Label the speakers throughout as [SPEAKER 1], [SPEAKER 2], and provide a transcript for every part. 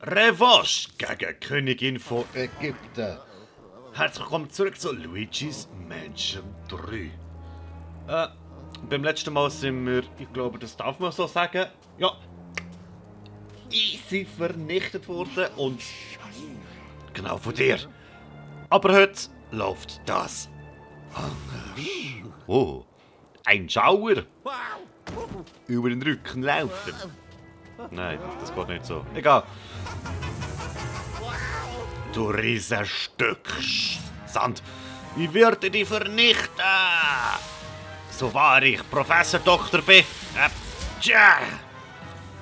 [SPEAKER 1] Revanche gegen Königin von Ägypten. Herzlich willkommen zurück zu Luigi's Mansion 3. Beim letzten Mal sind wir, ich glaube, das darf man so sagen, ja, easy vernichtet worden und genau von dir. Aber heute läuft das anders. Oh, ein Schauer über den Rücken laufen. Nein, das geht nicht so. Egal. Du Riesenstück Sand. Ich werde dich vernichten. So wahr ich Professor Doktor bin. Tja.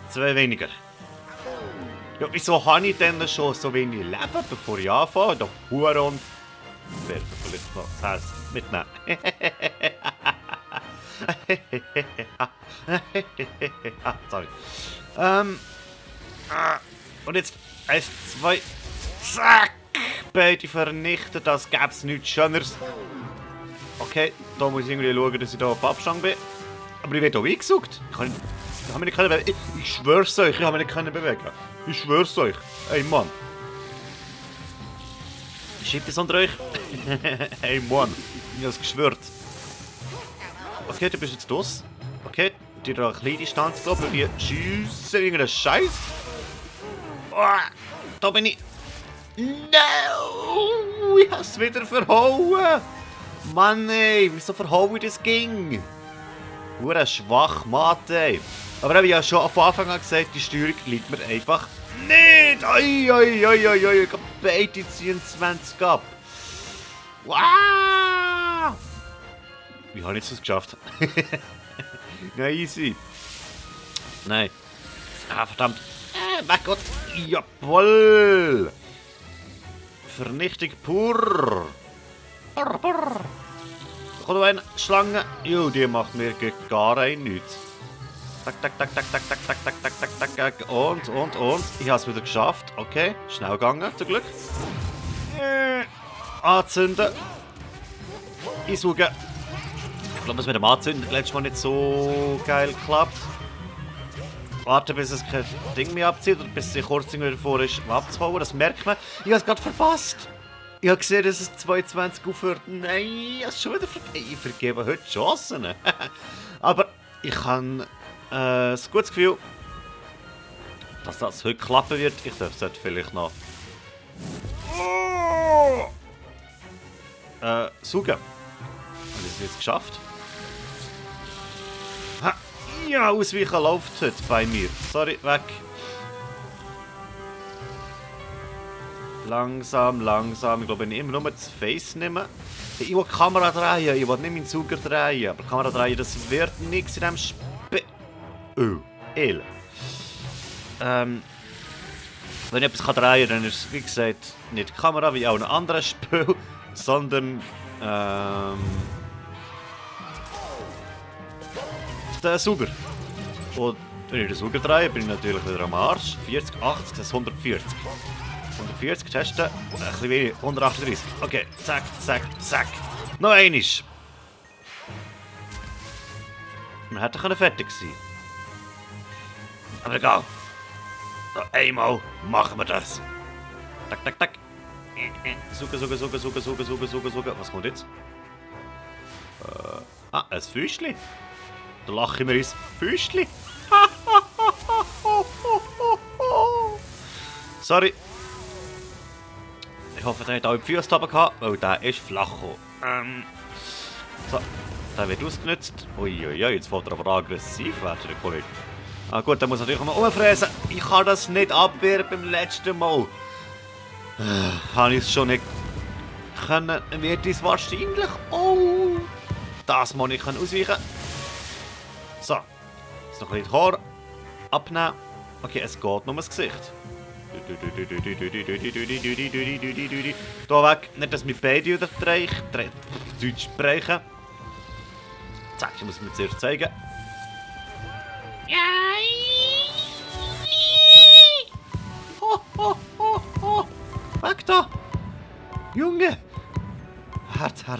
[SPEAKER 1] 2 weniger. Ja, wieso habe ich denn schon so wenig Leben, bevor ich anfange? Der Huron. Ich werde vielleicht noch das Herz mitnehmen. Sorry. Und jetzt 1, 2. Zack! Beide vernichtet, das gäbe es nichts Schöneres. Okay, da muss ich irgendwie schauen, dass ich hier auf Abstand bin. Aber ich werde hier eingesucht. Ich habe mich nicht bewegen. Ich schwör's euch, ich habe mich nicht bewegen. Ich schwör's euch. Ey Mann. Schiebt es unter euch? Hey Mann, ich habe es geschwört. Okay, du bist jetzt los. Okay, dir da eine kleine Distanz da, weil die schiessen irgendeinen Scheiß. Oh, da bin ich. No! Ich hab's wieder verhauen! Mann ey, wieso verhaue ich das ging? Hure schwach, Mathe ey. Aber ich habe ja schon von Anfang an gesagt, die Steuerung liegt mir einfach nicht! Oi, oi, oi, oi, oi, beide ziehen 20 ab. Wow! Wie habe ich das geschafft? Na easy. Nein. Ah, verdammt. Mein Gott. Jawohl! Vernichtung pur. Brr, brr. Da kommt noch eine Schlange. Jo, die macht mir gar nichts. Tak, tak, tak, tak, tak, tak, tak, tak, tak, tak, tak, tak. Und. Ich habe es wieder geschafft. Okay, schnell gegangen, zum Glück. Anzünden. Einsaugen. Ich glaube, das mit dem Anzünden letztes Mal nicht so geil geklappt. Warten, bis es kein Ding mehr abzieht oder bis es kurz davor ist, abzuhauen. Das merkt man. Ich habe es gerade verpasst. Ich habe gesehen, dass es 22 aufhört. Nein, ich habe es schon wieder vergeben. Ich vergebe heute Chancen. Aber ich habe ein gutes Gefühl, dass das heute klappen wird. Ich sollte vielleicht noch saugen. Habe ich es jetzt geschafft? Ha. Ja, ausweichen läuft heute bei mir. Sorry, weg. Langsam, langsam. Ich glaube, ich immer nur das Face nehmen. Ich will die Kamera drehen. Ich will nicht meinen Sauger drehen. Aber die Kamera drehen, das wird nichts in diesem Spiel. Oh, Wenn ich etwas drehen kann, dann ist es, wie gesagt, nicht die Kamera wie auch ein anderes Spiel, sondern der Sauger. Und wenn ich den Sauger drehe, bin ich natürlich wieder am Arsch. 40, 80, das ist 140. 140 testen, ein bisschen weniger, 138. Okay, zack, zack, zack. Noch einmal. Wir hätten fertig sein können. Aber egal. Noch einmal machen wir das. Tak, tak, tak. Suchen. Was kommt jetzt? Ein Füßchen. Da lache ich mir ins Füßchen. Sorry. Ich hoffe, der hat auch die Füße gehabt, weil der ist flach gekommen. So, der wird ausgenutzt. Uiuiui, jetzt fällt er aber aggressiv werden, der Kollege. Ah gut, der muss natürlich auch mal umfräsen. Ich kann das nicht abwehren beim letzten Mal. Habe ich es schon nicht können, wird es wahrscheinlich. Oh, das muss ich ausweichen. So, jetzt noch ein bisschen Haar abnehmen. Okay, es geht nur ums Gesicht. Da weg, nicht dass wir beide wieder Deutsch sprechen. Zack, ich muss mir zuerst zeigen. Ho. Weg da! Junge! Herz. Nein.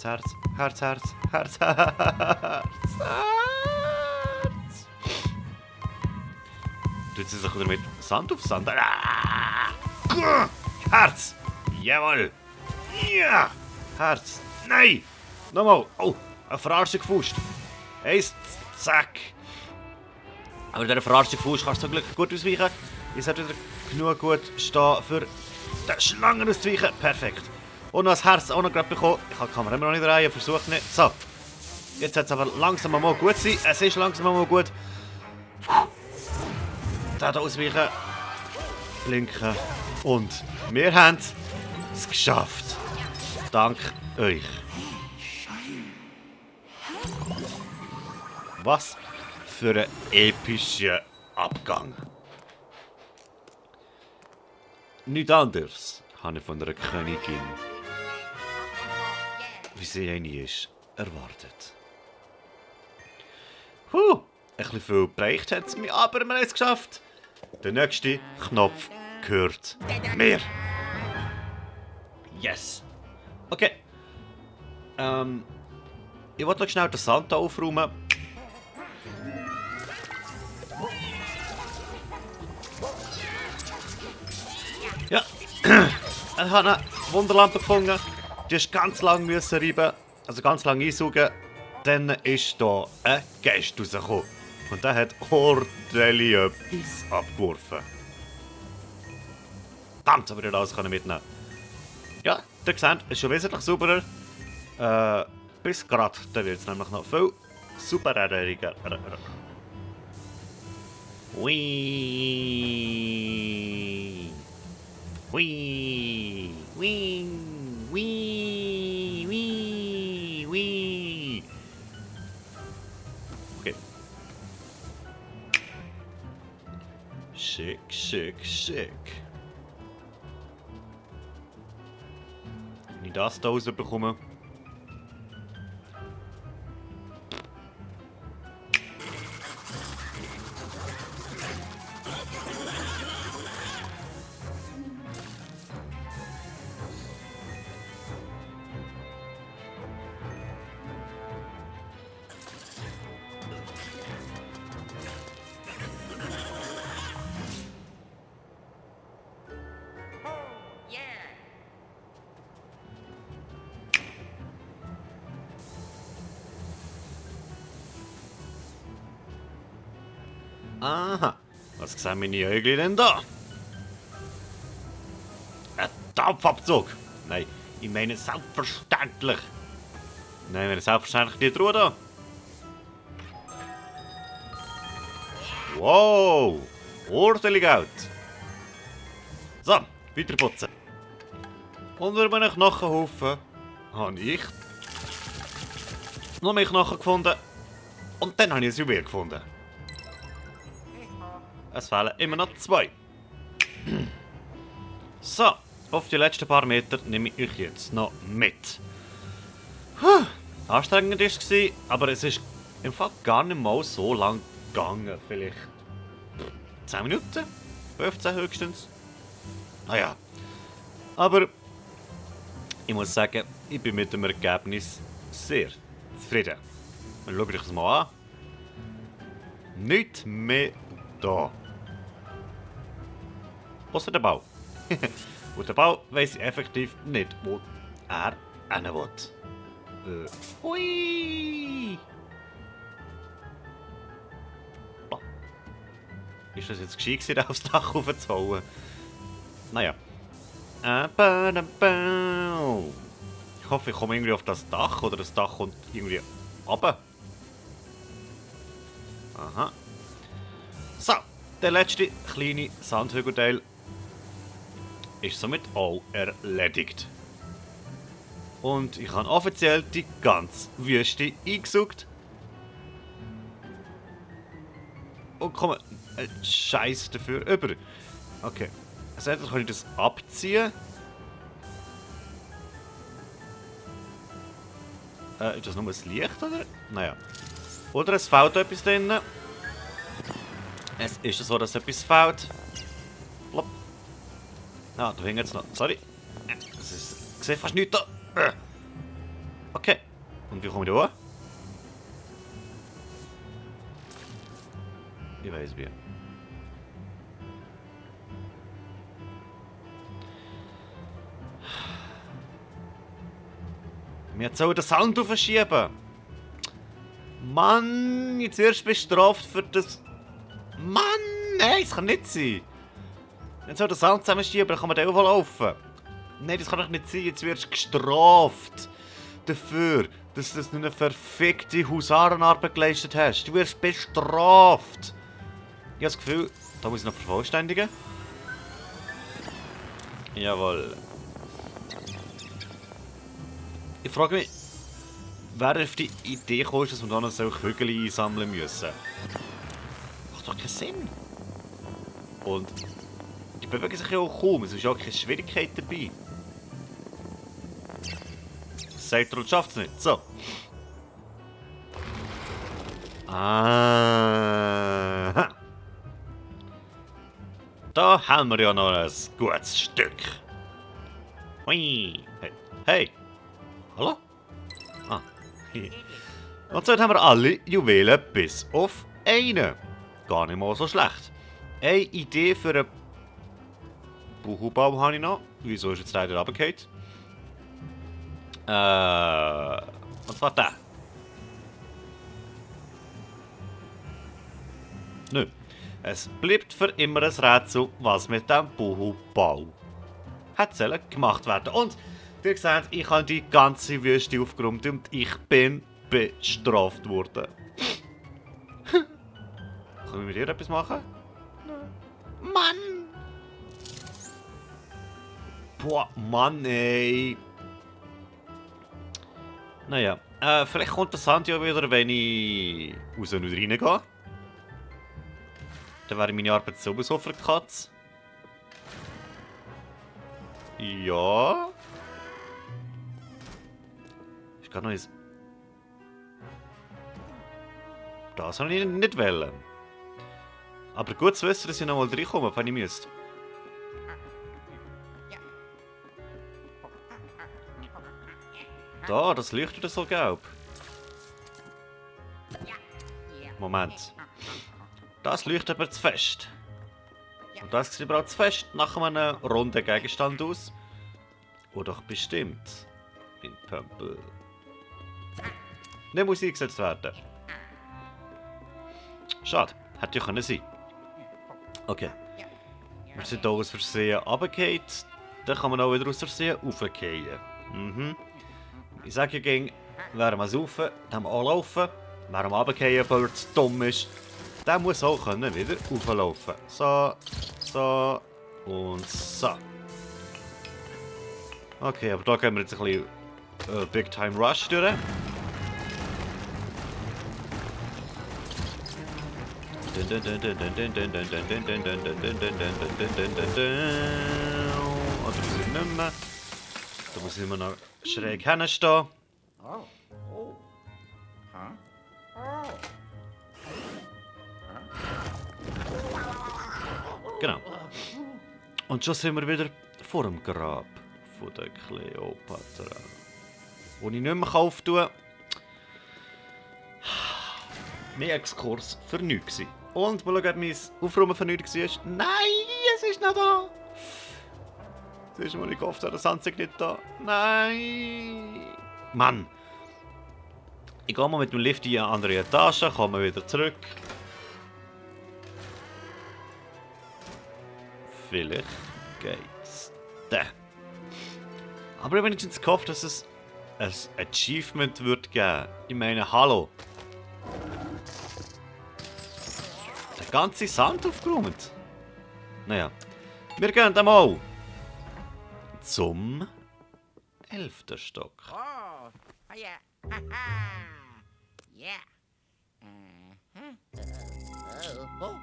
[SPEAKER 1] Herz. Herz, Herz, Herz, Herz, Herz. Tut sie sich wieder mit Sand auf Sand. Herz! Jawohl! Ja! Herz! Nein! Nochmal! Oh! Eine verarschende Faust! Eins, zack! Aber dieser verarschende Faust kannst du zum Glück gut ausweichen. Ich sollte wieder genug gut stehen für den Schlangen auszuweichen. Perfekt! Und noch das Herz auch noch gerade bekommen. Ich kann die Kamera immer noch nicht drehen, versuche nicht. So! Jetzt sollte es aber langsam mal gut sein. Es ist langsam mal gut. Da ausweichen. Blinken. Und wir haben es geschafft. Dank euch. Was für ein epischer Abgang. Nichts anderes habe ich von einer Königin, wie sie eine ist, erwartet. Ein bisschen viel bereicht hat es mich, aber wir haben es geschafft. Der nächste Knopf gehört mir. Yes. Okay. Ich wollte noch schnell den Sand aufräumen. Ja. Ich habe eine Wunderlampe gefunden. Die ist ganz lang müssen reiben, also ganz lang einsaugen. Dann ist da ein Geist rausgekommen. Und der hat ordentlich etwas abgeworfen. Verdammt, aber ich alles mitnehmen. Ja, ihr seht, ist schon wesentlich sauberer. Bis gerade, da wird es nämlich noch viel superer. Wii. Wii. Wii. Wii. Wii. Wii. Okay. Schick, schick, schick. Wenn ich das da rausbekomme. Aha, was sehen meine Äugel denn da? Ein Dampfabzug! Nein, ich meine selbstverständlich. Nein, ich meine selbstverständlich die Truhe da. Wow, ordentlich Geld. So, weiter putzen. Unter einem Knochenhaufen habe ich noch mehr Knochen gefunden. Und dann habe ich ein Juwel gefunden. Es fehlen immer noch 2. So, auf die letzten paar Meter nehme ich euch jetzt noch mit. Anstrengend war es, aber es ist im Fall gar nicht mal so lang gegangen. Vielleicht 10 Minuten? 15 höchstens? Naja. Aber ich muss sagen, ich bin mit dem Ergebnis sehr zufrieden. Schaut euch das mal an. Nicht mehr da. Ausser der Bau. Und der Bau weiss ich effektiv nicht, wo er hin will. Hui! Oh. Ist das jetzt gescheit gewesen, aufs Dach raufzuhauen? Naja. Ich hoffe, ich komme irgendwie auf das Dach oder das Dach kommt irgendwie runter. Aha. So, der letzte kleine Sandhügelteil ist somit auch erledigt. Und ich habe offiziell die ganze Wüste eingesaugt. Und komme einen Scheiß dafür über. Okay. Also entweder kann ich das abziehen. Ist das nur das Licht, oder? Naja. Oder es fehlt etwas drin. Es ist so, dass etwas fehlt. Plopp. Ah, da hängt jetzt noch. Sorry. Ich sehe fast nichts da. Okay. Und wie komme ich da hoch? Ich weiß wie. Wir sollen den Sound verschieben. Mann, jetzt wirst du bestraft für das... Mann, nein, das kann nicht sein. Jetzt soll der Sound zusammenschieben, dann kann man den auch laufen. Nein, das kann doch nicht sein. Jetzt wirst du gestraft. Dafür, dass du eine verfickte Husarenarbeit geleistet hast. Du wirst bestraft. Ich habe das Gefühl, da muss ich noch vervollständigen. Jawohl. Ich frage mich, wer auf die Idee kommt, dass wir da noch so Kügel einsammeln müssen. Macht doch keinen Sinn. Und die bewegen sich ja auch kaum, es ist ja auch keine Schwierigkeit dabei. Sagt er und schafft es nicht. So. Ah. Da haben wir ja noch ein gutes Stück. Hui. Hey. Hey. Hallo? Ah. Und so haben wir alle Juwelen bis auf einen. Gar nicht mal so schlecht. Eine Idee für einen Buchelbaum habe ich noch. Wieso ist jetzt leider runtergefallen? Und zwar der. Nö. Es bleibt für immer ein Rätsel, was mit dem Buchelbau hat gemacht werden. Und ihr seht, ich habe die ganze Wüste aufgeräumt und ich bin bestraft worden. Können wir mit dir etwas machen? Mann! Boah, Mann, ey. Naja, vielleicht kommt der Sand ja wieder, wenn ich raus und reingehe. Dann wäre meine Arbeit sowieso für die Katze. Ja. Ist gar noch eins. Das habe ich nicht wollen. Aber gut zu wissen, dass ich noch mal reinkomme, wenn ich müsste. Da, das leuchtet so gelb. Moment. Das leuchtet aber zu fest. Und das sieht aber auch zu fest nach einem runden Gegenstand aus. Oder doch bestimmt in Pömpel. Der muss eingesetzt werden. Schade, hätte ja können sein. Okay. Wir sind hier aus Versehen runtergefallen. Dann kann man auch wieder aus Versehen raufgehen. Mhm. Ich sage ja gegen, wer am Saufen, dem anlaufen. Wer am Runtergehen, weil er zu dumm ist, der muss auch können wieder rauflaufen. So, so und so. Okay, aber da gehen wir jetzt ein bisschen Big Time Rush durch. Oder muss ich nicht mehr? Da muss ich immer noch schräg hinstehen. Genau. Und schon sind wir wieder vor dem Grab von der Kleopatra. Wo ich nicht mehr auftun kann. Mein Exkurs für nichts. Und mal schauen, ob mein Aufräumen für nichts war. Nein, es ist nicht da. Es ist mir nicht gehofft, der Sanzig nicht da. Nein. Mann. Ich gehe mal mit dem Lift in eine andere Etage, komme wieder zurück. Vielleicht geht's da. Aber ich habe wenigstens gehofft, dass es ein Achievement wird geben. Ich meine, hallo. Der ganze Sand aufgeräumt. Naja. Wir gehen einmal zum 11. Stock.
[SPEAKER 2] Oh, ja. Ja. Oh.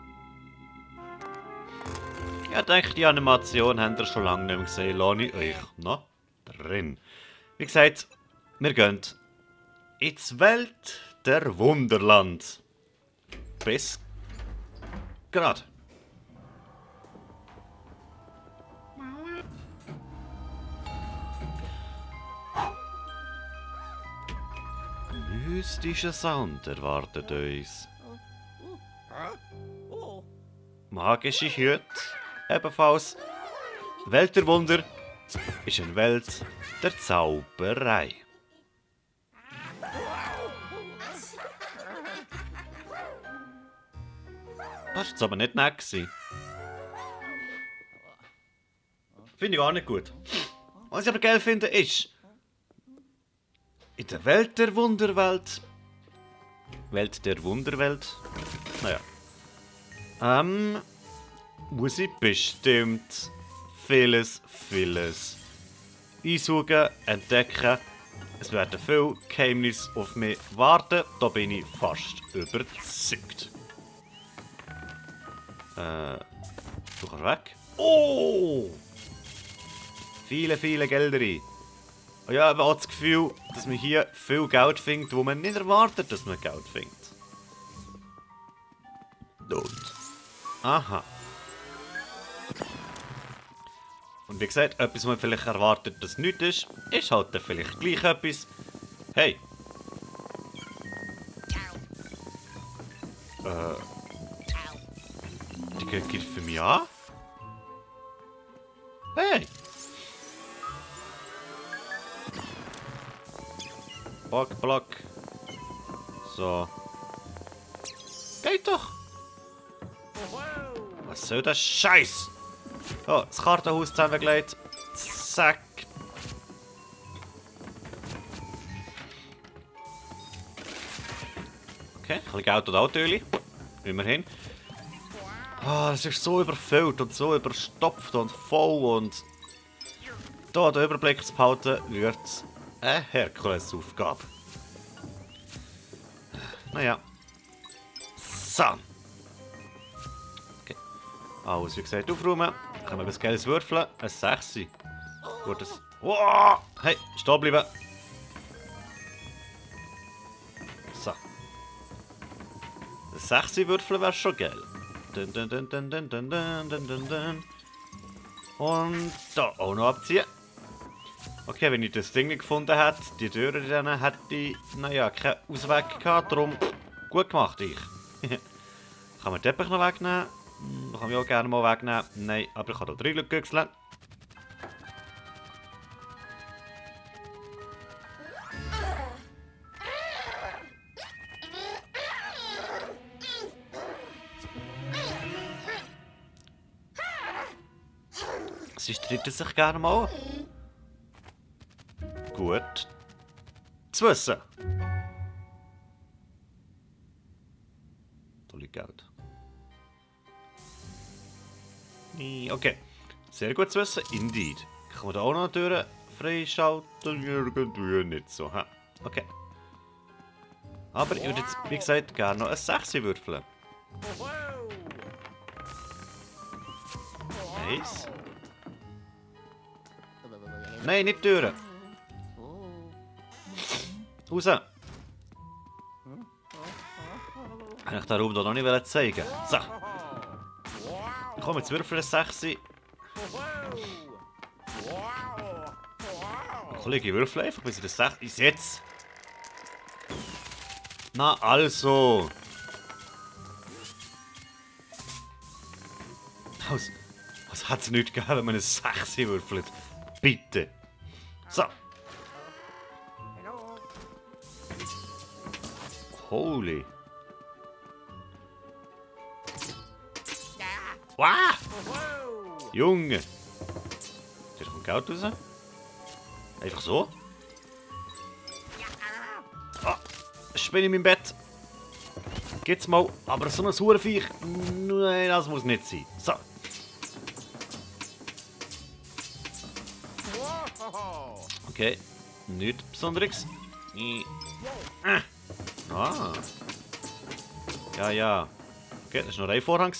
[SPEAKER 1] Ich denke, die Animation habt ihr schon lange nicht mehr gesehen. Lasse ich euch noch drin. Wie gesagt, wir gehen ins Welt der Wunderland. Bis gerade. mystischer Sound erwartet uns.
[SPEAKER 2] Oh.
[SPEAKER 1] Magische Hüte, ebenfalls. Welt der Wunder ist eine Welt der Zauberei. Das war jetzt aber nicht nett gewesen. Finde ich auch nicht gut. Was ich aber geil finde ist, in der Welt der Wunderwelt, Welt der Wunderwelt, naja, muss ich bestimmt vieles einsaugen, entdecken. Es werden viele Geheimnisse auf mich warten, da bin ich fast überzeugt. Du kannst weg. Oh! Viele Gelder rein. Und ja, ich habe auch das Gefühl, dass man hier viel Geld findet, wo man nicht erwartet, dass man Geld findet. Und. Aha. Und wie gesagt, etwas, was man vielleicht erwartet, dass nichts ist, ist halt dann vielleicht gleich etwas. Hey! Die greifen mich an? Hey! Block. So. Geht doch! Was soll das Scheiß? Oh, das Kartenhaus zusammengelegt. Zack. Okay, ein bisschen Geld und Autöli. Immerhin. Ah, es ist so überfüllt und so überstopft und voll und... Da den Überblick zu behalten, wird eine Herkulesaufgabe. Naja. So. Okay. Alles wie gesagt aufräumen. Können wir etwas Geiles würfeln. Ein 6. Gutes. Wow! Hey, stehen bleiben. So. Ein 6 würfeln wäre schon geil. Und da auch noch abziehen. Okay, wenn ich das Ding nicht gefunden hätte, die Türe dann hätte ich, naja, keinen Ausweg gehabt, darum gut gemacht ich. Kann man den Teppich noch wegnehmen? Kann ich auch gerne mal wegnehmen. Nein, aber ich kann hier drei güchseln. Sie streiten sich gerne mal. Gut. Zu wissen. Da liegt Geld. Okay. Sehr gut zu wissen. Indeed. Kann man da auch noch eine Tür freischalten? Irgendwie nicht so. Ha. Okay. Aber ich würde jetzt, wie gesagt, gerne noch ein 6 würfeln. Nice. Nein, nicht die Türen. Raus. Kann ich den Raum hier noch nicht zeigen? So. Komm, jetzt würfeln ein 6. Kollege, ich würfel einfach, bis ich das 6... Ist jetzt. Na, also. Was hat es nicht gegeben, wenn man ein 6 würfelt? Bitte. So. Holy. Wow! Junge! Da kommt Geld raus. Einfach so. Ah, Spinne in meinem Bett. Geht's mal. Aber so ein Hurenviech. Nein, das muss nicht sein. So. Okay. Nichts Besonderes. Ah. Ja. Okay, das war noch ein Vorhang.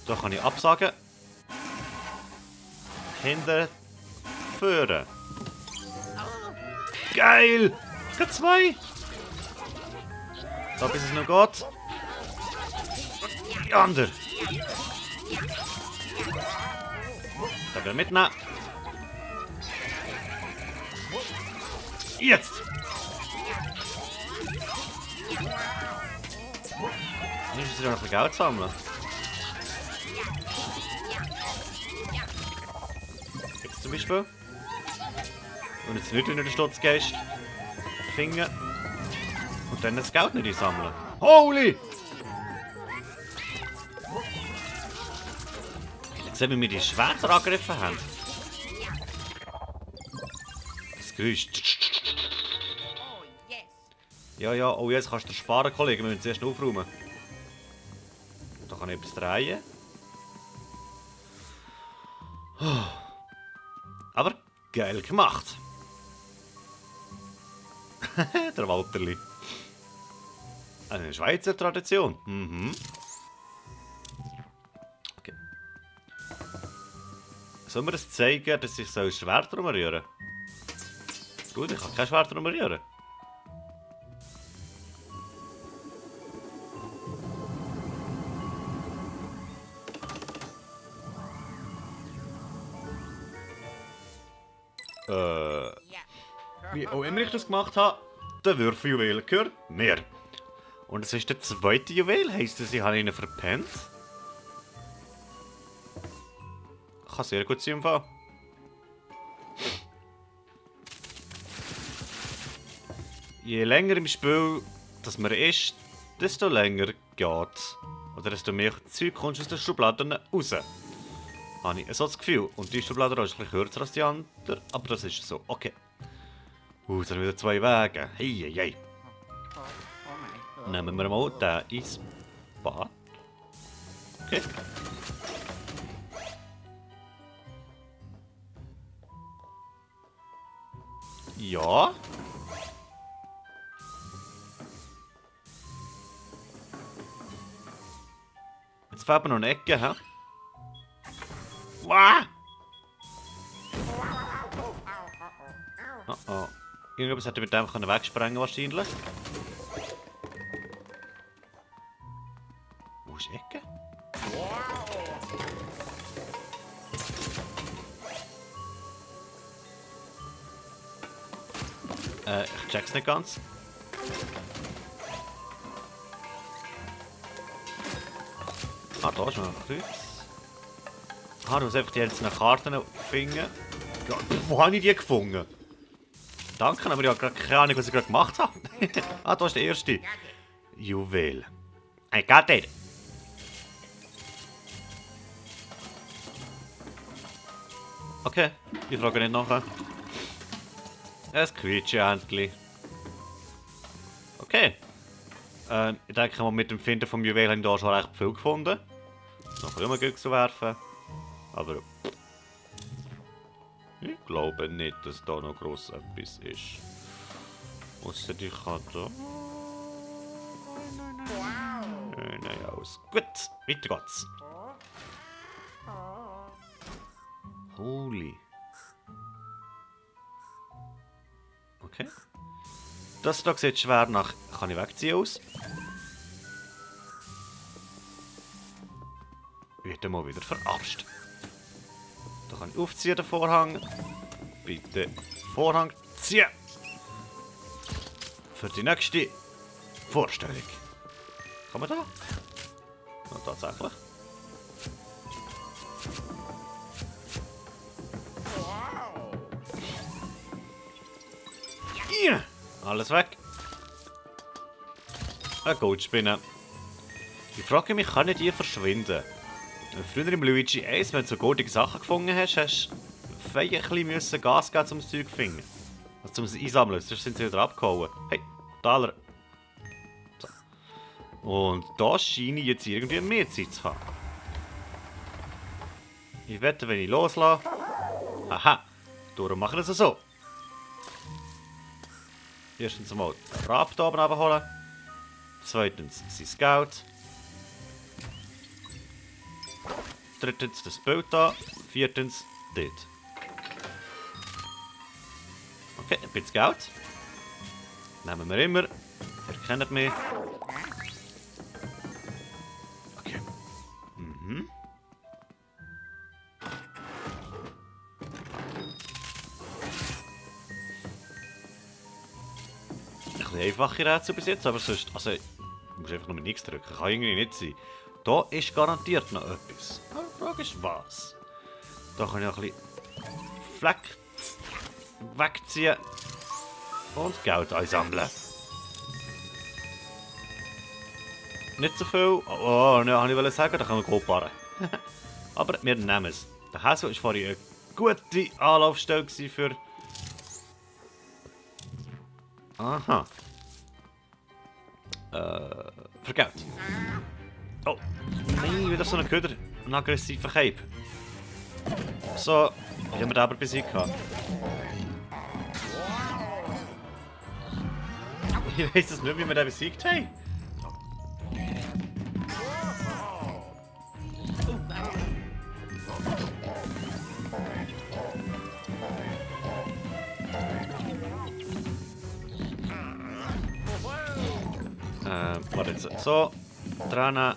[SPEAKER 1] Da kann ich absagen. Hinter. Führen. Geil! Ich habe 2. Da bis es noch geht. Die andere. Da wir mitnehmen. Jetzt noch ein bisschen Geld sammeln. Jetzt zum Beispiel. Und jetzt nicht in den Stutzgeist finden. Und dann das Geld nicht einsammeln. Holy! Jetzt sehen wir, wie wir die Schwerter angegriffen haben. Das Geräusch.
[SPEAKER 2] Oh, yes.
[SPEAKER 1] Ja, ja, oh jetzt kannst du sparen, Kollege. Wir müssen zuerst aufräumen. Da kann ich etwas drehen. Aber geil gemacht. Der Walterli. Eine Schweizer Tradition. Mhm. Okay. Sollen wir es zeigen, dass ich so ein Schwert rumrühren? Gut, ich kann kein Schwert rumrühren.
[SPEAKER 2] Ja.
[SPEAKER 1] Wie auch immer ich das gemacht habe, der Würfeljuwel gehört mir. Und es ist der zweite Juwel, heisst das, ich habe ihn verpennt? Kann sehr gut sein im Fall. Je länger im Spiel das man ist, desto länger geht's. Oder desto mehr Zeug kommst aus den Schubladen raus. Habe ich so das Gefühl. Und die Schublade ist ein bisschen kürzer als die andere, aber das ist so. Okay. Jetzt haben wir wieder 2 Wege. Hey, hey, hey.
[SPEAKER 2] Oh mein.
[SPEAKER 1] Nehmen wir mal den ins Bad. Okay. Ja. Jetzt fehlt mir noch eine Ecke, hä? Wow! Oh oh. Irgendwas hätte mit dem wegsprengen wahrscheinlich. Wo ist die Ecke? Ich check's nicht ganz. Ah, da ist noch ein Kreuz. Ah, du musst einfach die einzelnen Karten finden. Ja, wo habe ich die gefunden? Danke, aber ich habe gerade keine Ahnung, was ich gerade gemacht habe. Ah, da ist der erste. Juwel. I got it. Okay, ich frage nicht nachher. Es quietscht endlich. Okay. Ich denke mal, mit dem Finden vom Juwel haben wir hier schon recht viel gefunden. Noch ein bisschen zu werfen. Aber ich glaube nicht, dass da noch gross etwas ist. Ausser ich kann da. Nein, aus. Gut, weiter geht's. Holy. Okay. Das hier sieht schwer nach. Kann ich wegziehen aus? Wird mal wieder verarscht. Da kann ich aufziehen, den Vorhang. Bitte Vorhang ziehen. Für die nächste Vorstellung. Kann man da? Ja, tatsächlich. Ja, alles weg. Eine Goldspinne. Ich frage mich, kann die verschwinden? Früher im Luigi 1, wenn du so goldige Sachen gefunden hast, hast du fein ein bisschen Gas geben, um das Zeug zu finden. Also um es einsammeln, sonst sind sie wieder abgehauen. Hey, Taler. So. Und da scheine ich jetzt irgendwie mehr Zeit zu haben. Ich wette, wenn ich loslasse. Aha, darum machen wir es so. Erstens mal den Rab hier oben abholen. Zweitens sein Scout. Drittens das Bild da. Viertens dort. Okay, ein bisschen Geld. Nehmen wir immer. Ihr kennt mich. Okay. Mhm. Ein bisschen einfache Rätsel bis jetzt, aber sonst. Also, Du musst einfach nur mit X drücken. Kann irgendwie nicht sein. Da ist garantiert noch etwas. Aber die Frage ist was. Da kann ich auch ein bisschen Fleck wegziehen. Und Geld einsammeln. Nicht so viel. Oh, ne, habe ich sagen, da können wir grob fahren. Aber wir nehmen es. Der Hasso war vorhin eine gute Anlaufstelle für... Aha. Für Geld. Oh, nein, wieder so ein Köder. Ein aggressiver Cape. So, wie haben wir den aber besiegt? Ich weiss es nicht, wie wir den besiegt haben. Warte jetzt. So, dran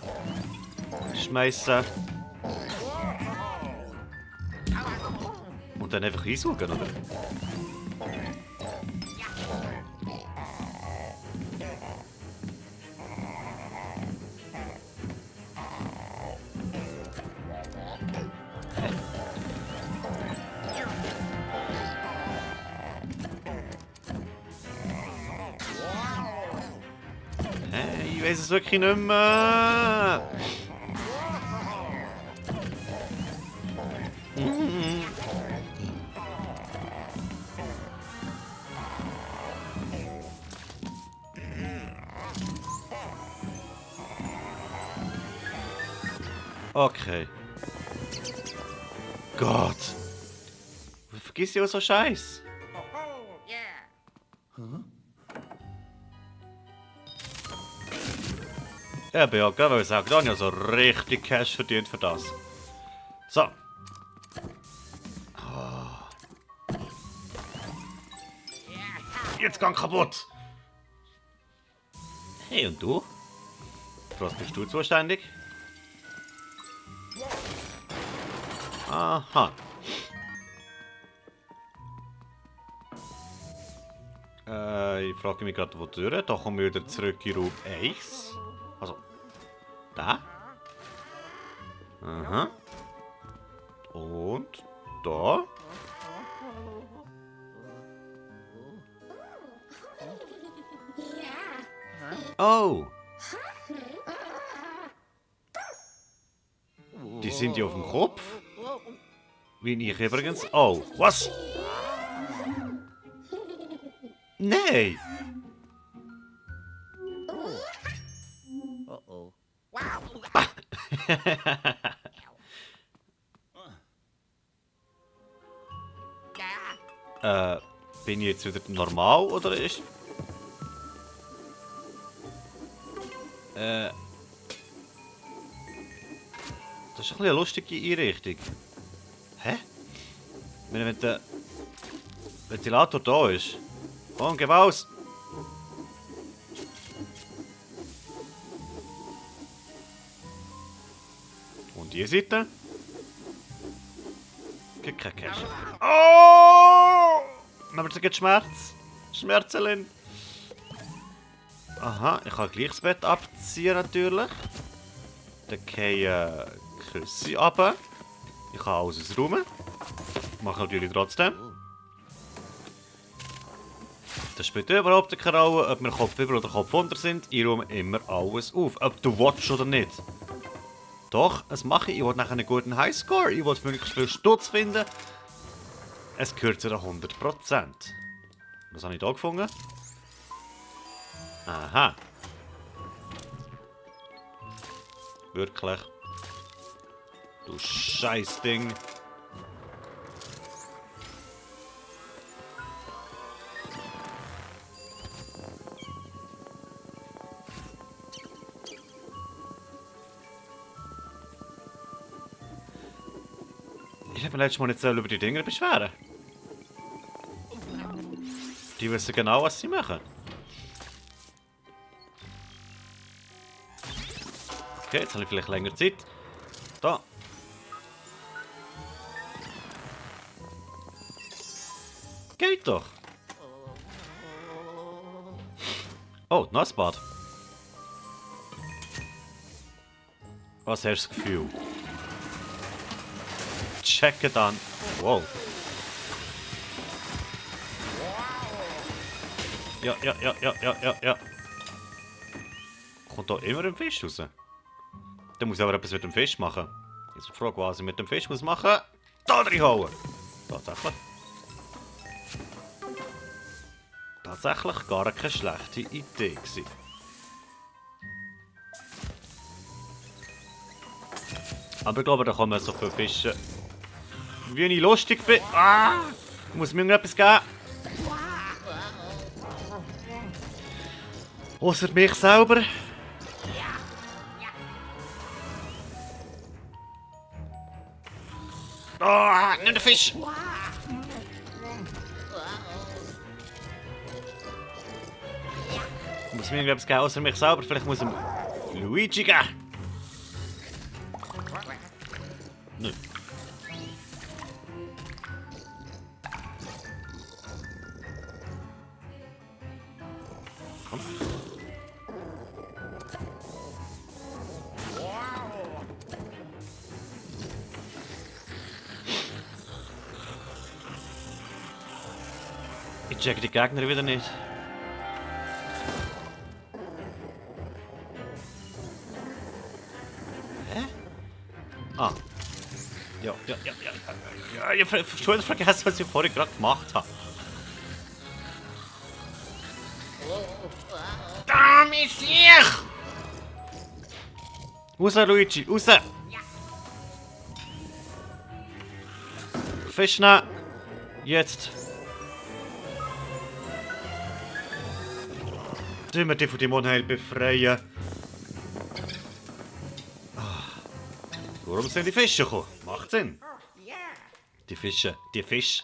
[SPEAKER 1] schmeißen. Und dann einfach einsaugen, oder? Ich weiß es wirklich nicht mehr. Okay. Gott. Vergiss ja so Scheiß.
[SPEAKER 2] Yeah.
[SPEAKER 1] Ja, bin ja gerade sagen, da habe ich also richtig Cash verdient für das. So. Jetzt gang kaputt! Hey, und du? Für was bist du zuständig? Aha. Ich frage mich gerade, wo durch. Da kommen wir wieder zurück in Raum 1. Also, da. Aha. Und da. Oh. Die sind ja auf dem Kopf. Wie ich übrigens. Oh, was? Nein!
[SPEAKER 2] Oh. Wow.
[SPEAKER 1] Bin ich jetzt wieder normal oder ist. Das ist ein bisschen eine lustige Einrichtung. Hä? Wenn der Ventilator da ist. Komm, geh raus! Und die Seite? Gibt kein Cash. Oh! Aber es gibt Schmerz. Schmerzelin. Aha, ich kann gleich das Bett abziehen natürlich. Dann gehe Küsse runter. Ich kann alles ausräumen. Mache natürlich trotzdem. Das spielt überhaupt keine Rolle, ob wir Kopf über oder Kopf unter sind. Ich räume immer alles auf. Ob du willst oder nicht. Doch, es mache ich. Ich will nachher einen guten Highscore. Ich will möglichst viel Stutz finden. Es gehört zu den 100%. Was habe ich da gefunden? Aha. Wirklich. Du Scheißding. Ich habe mir letztes Mal nicht über die Dinger beschweren. Die wissen genau, was sie machen. Okay, jetzt habe ich vielleicht länger Zeit. Da. Geht doch. Oh, Nassbad. Was hast du das Gefühl? Checke dann. Wow. Ja. Kommt da immer ein Fisch raus? Dann muss ich aber etwas mit dem Fisch machen. Jetzt die Frage, was ich mit dem Fisch muss machen. Da drin hauen! Tatsächlich. Tatsächlich gar keine schlechte Idee gewesen. Aber ich glaube, da kann man so viel fischen, wie ich lustig bin. Ah! Ich muss mir irgendetwas geben. Ausser mich selber. Ah, nicht der Fisch! Ich muss mir irgendetwas geben, außer mich selber. Vielleicht muss ich Luigi geben. Nein. Komm. Ich check die Gegner wieder nicht. Hä? Ah. Ja. Ich habe schon vergessen, was ich vorhin gerade gemacht habe. Da, mich Sieg! Raus, Luigi, raus! Fisch nehmen! Jetzt! Sollen wir die von dem Unheil befreien? Warum sind die Fische gekommen? Macht Sinn. Die Fische, die Fisch.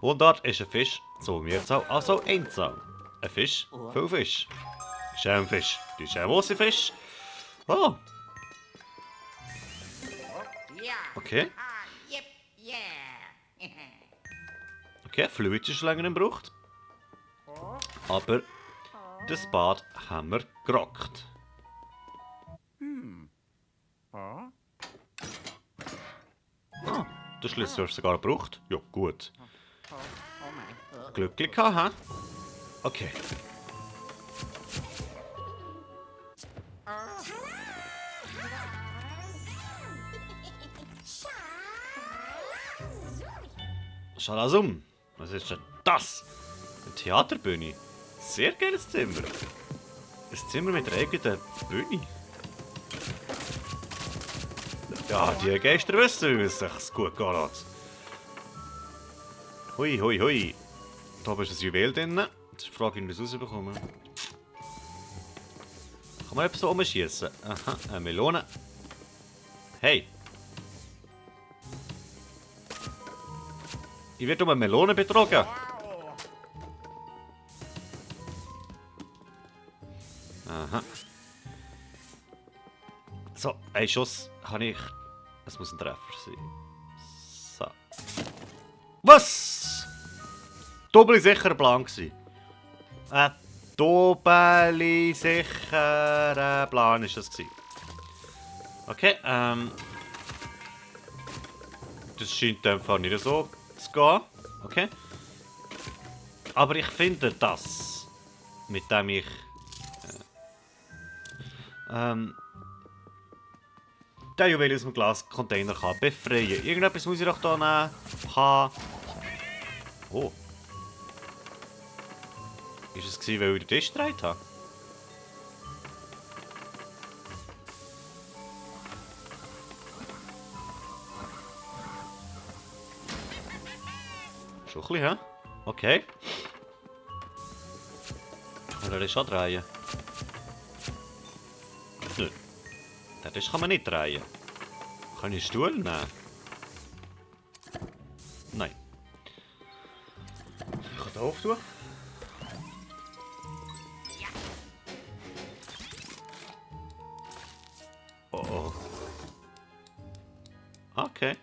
[SPEAKER 1] Mundart ist ein Fisch, so Mehrzahl, also Einzahl. Ein Fisch, viel Fisch. Schämfisch, die schämlose Fisch. Oh, okay. Okay, Fluid ist länger gebraucht. Aber das Bad haben wir gerockt. Ah, der Schlüssel hast du sogar gebraucht. Ja, gut. Glücklich gehabt, hä? Okay. Schau das um. Was ist denn das? Eine Theaterbühne. Sehr geiles Zimmer. Ein Zimmer mit einer eigenen Bühne. Ja, die Geister wissen, wie es sich gut gehen lässt. Hui. Da ist ein Juwel drin. Jetzt ist die Frage, wie wir es rausbekommen. Kann man etwas so umschießen? Aha, eine Melone. Hey! Ich werde um eine Melone betrogen. Aha. So, ein Schuss habe ich. Es muss ein Treffer sein. So. Was? Doppel sicher blank gewesen. Doppel sicher Plan ist das gewesen. Okay, das scheint einfach nicht so zu gehen. Okay. Aber ich finde das, mit dem ich den Juwel aus dem Glascontainer kann befreien. Irgendetwas muss ich doch da nehmen. Oh. Ist es gewesen, weil ich den Tisch gedreht habe? Schon ein bisschen, hä? Okay. Kann er schon drehen? Nö. Den Tisch kann man nicht drehen. Kann ich einen Stuhl nehmen? Nein. Ich kann den auftun. Oh. Okay.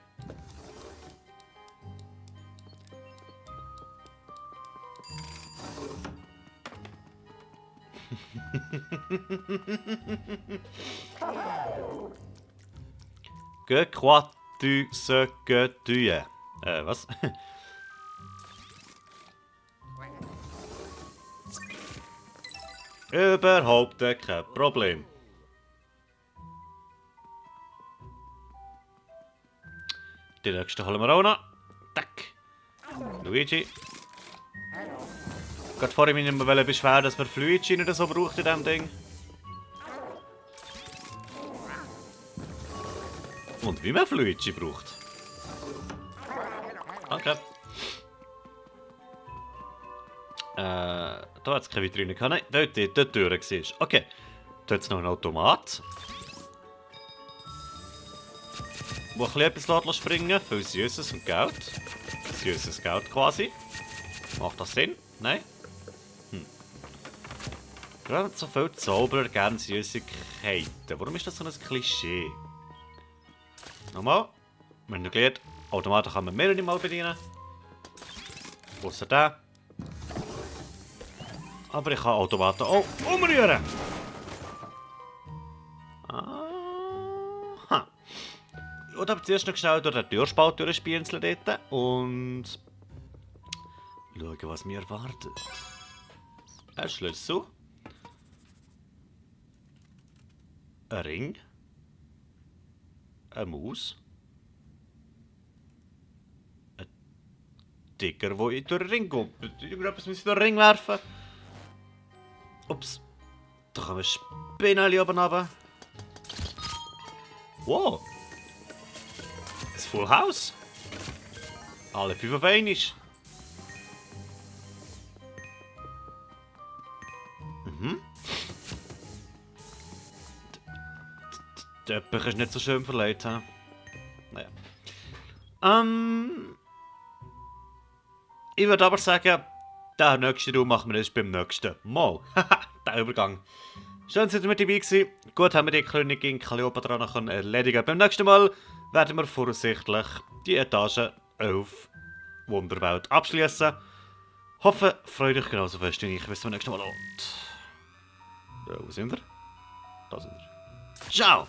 [SPEAKER 1] Que crois-tu ce que tu es? Was? Überhaupt kein Problem. Die nächste holen wir auch noch. Tack. Luigi. Gerade vorhin mich nicht mehr beschweren, dass man Luigi nicht so braucht in diesem Ding. Und wie man Luigi braucht. Danke. Da hat es keine Vitrine gehabt. Nein, dort die Tür war. Okay. Da hat es noch einen Automat. Wo ein bisschen etwas springen für Süßes und Geld. Süßes Geld quasi. Macht das Sinn? Nein? Gerade so viele Zauberer gerne Süßigkeiten. Warum ist das so ein Klischee? Nochmal. Wir haben gelernt, Automaten kann man mehrere Mal bedienen. Ausser den. Aber ich kann Automaten auch umrühren. Aha. Und aber zuerst noch schnell durch den Türspalt durchspielen dort und schauen, was mir erwartet. Ein Schlüssel. Ein Ring. Eine Maus. Ein Ticker, der durch den Ring kommt. Irgendetwas muss ich durch den Ring werfen. Ups. Da kommen Spinnen oben runter. Wow. Ein Full House. Alle 5 auf einmal. Der Eppich ist nicht so schön verleiht. He? Naja. Ich würde aber sagen, den nächsten Raum machen wir erst beim nächsten Mal. Haha, der Übergang. Schön, dass ihr mit dabei gewesen. Gut, haben wir die Königin Kleopatra noch erledigen. Beim nächsten Mal werden wir voraussichtlich die Etage auf Wunderwelt abschließen. Hoffe, freut euch genauso fest wie ich. Bis zum nächsten Mal. Und wo sind wir? Da sind wir. Ciao!